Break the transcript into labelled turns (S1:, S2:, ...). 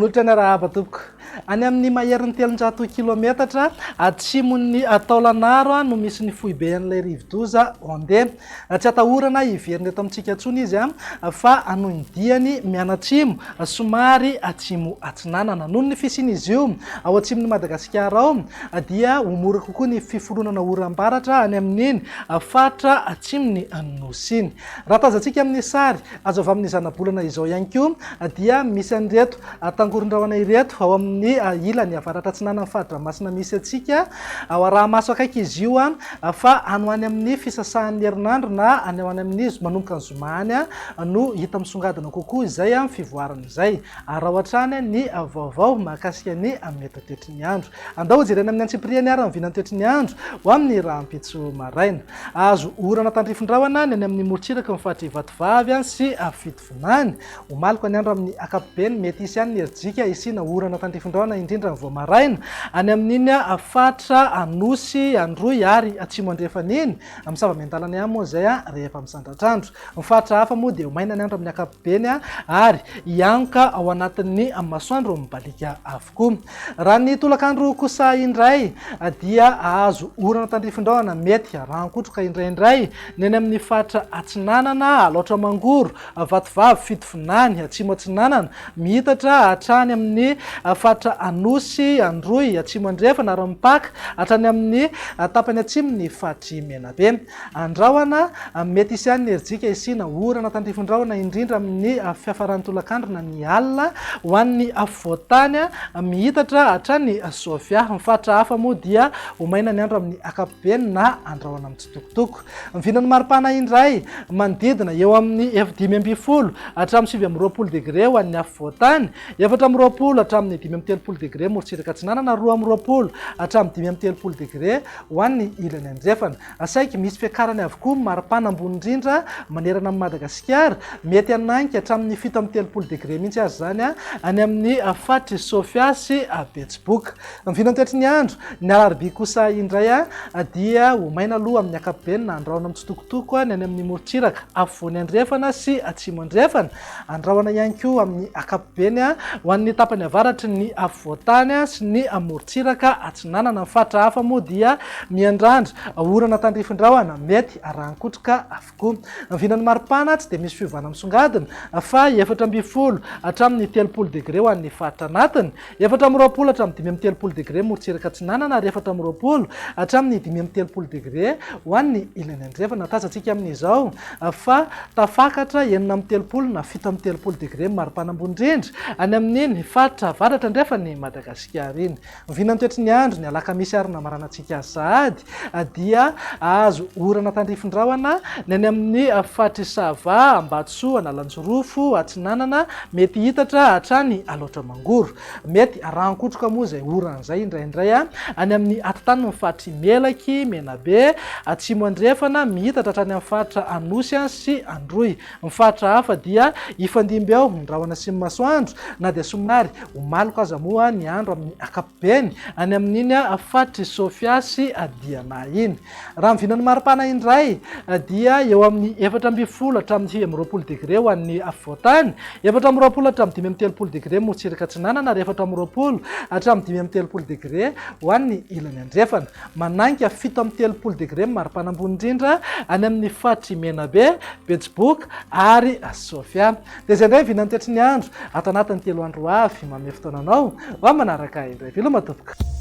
S1: Manolotra ny arahaba tompoko. Any amin'ny maherin'ny 300 kilometatra atsimon'ny Taolagnaro no misy ny foiben'ilay rivodoza Onde. Tsy atahorana hiverina eto amintsika intsony izy fa hanohy ny diany mianatsimo somary atsimo atsinanana. Noho ny fisian'izy io ao atsimon'i Madagasikara ao dia ho mora kokoa ny fiforonana oram-baratra any amin'iny faritra atsimon'ny Nosy iny. Raha tazantsika amin'ny sary azo avy amin'ny zanabolana izao ihany koa dia misy an'ireto tangoron-drahona ireto ao amin'ny ilany avaratra atsinanan'ny fari-dranomasina misy antsika. Ao araha-maso akaiky izy io fa any ho any amin'ny fisasahan'ny herinandro na any ho any amin'ny manomboka ny zoma any no hita misongadina kokoa izay fivoarana izay. Araho hatrany ny vaovao mahakasika ny mety ho toetry ny andro. Andao hojerena amin'ny antsipiriany ary ny vinantoetry ny andro ho amin'ny rahampitso maraina. Azo orana tandrifin-drahona ny any amin'ny morontsiraky ny faritr'i Vatovavy sy Fitovinany. Ho maloka ny andro amin'ny ankapobeny, mety hisy ihany ny herijika hisiana orana tandrifin-drahona indrindra ny vao maraina any amin'iny faritra Anosy, Androy ary Atsimo Andrefana iny. Misava miandalana ihany moa izay rehefa misandratr'andro. Ny faritra hafa moa dia ho maina ny andro amin'ny ankapobeny ary hianoka ao anatin'ny masoandro mibaliaka avokoa. Raha ny tolakandro kosa indray dia hahazo orana tandrifin-drahona mety haran-kotroka indraindray ny any amin'ny faritra Atsinanana, Alaotra Mangoro, Vatovavy, Fitovinany, Atsimo Atsinanana, miitatra hatrany amin'ny faritra Anosy, Androy, Atsimo Andrefana ary mipaka hatrany amin'ny tapany atsimon'ny faritr'i Menabe. Andrahona, mety hisy ihany ny herijika hisiana orana tandrifin-drahona indrindra amin'ny fiafaran'ny tolakandro na ny alina ho an'ny afovoan-tany miitatra hatrany Sofia. Ny faritra hafa moa dia ho maina ny andro amin'ny ankapobeny na andrahona mitsitokotoko. Ny vinan'ny maripana indray manodidina eo amin'ny 15 hatramin'ny 29 degre ho an'ny afovoan-tany, 24 hatramin'ny 35 degre morontsiraka atsinanana, 22 hatramin'ny 35 degre ho an'ny ilany andrefana. Saiky misy fiakarany avokoa ny maripana ambony indrindra manerana an'i Madagasikara. Mety hanainga hatramin'ny 37 degre mihitsy aza izany any amin'ny faritr'i Sofia sy Betsiboka. Ny vinantoetry ny andro, ny alarobia kosa indray dia ho maina aloha amin'ny ankapobeny na andrahona mitsitokotoko ny any amin'ny morontsiraka afovoany andrefana sy atsimo andrefana. Andrahona ihany koa amin'ny ankapobeny ho an'ny tapany avaratry ny afovoan-tany sy ny morontsiraka atsinanana. Ny faritra hafa moa dia miandrandra orana tandrifin-drahona mety arahan-kotroka avokoa. Ny vinan'ny maripana tsy dia misy fiovana misongadina fa 14 hatramin'ny 30 degre ho an'ny faritra anatiny. 24 hatramin'ny 35 degre morontsiraka atsinanana ary 24 hatramin'ny 35 degre ho an'ny ilany andrefana. Tazantsika amin'izao fa tafakatra 36 na 37 degre ny maripana ambony indrindra any amin'iny faritra avaratra andrefan'i Madagasikara iny. Ny vinantoetry ny andro, ny alakamisy ary namaranantsika azy sahady dia azo orana tandrifin-drahona ny any amin'ny faritr'i Sava, Ambatosoa, Analanjirofo, Atsinanana, mety hitatra hatrany Alaotra Mangoro. Mety arahan-kotroka moa izay orana izay indraindray any amin'ny atitaniny ny faritr'i Melaky, Menabe, Atsimo Andrefana, mihitatra hatrany amin'ny faritra Anosy sy Androy. Ny faritra hafa dia hifandimby ao ny rahona sy ny masoandro na dia somary ho maloka aza moa ny andro amin'ny ankapobeny any amin'iny faritr'i Sofia sy Diana iny. Raha ny vinan'ny maripana indray dia eo amin'ny 14 hatramin'ny 29 degre ho an'ny afovoan-tany, 24 hatramin'ny 35 degre morontsiraka atsinanana ary 24 hatramin'ny 35 degre ho an'ny ilany andrefana. Manainga 37 degre ny maripana ambony indrindra any amin'ny faritr'i Menabe, Betsiboka ary Sofia. Dia izay indray vinan'ny toetry ny andro ato anatin'ny 3 andro ho avy. Manome fotoana anao ho amin'ny manaraka indray. Veloma tompoko.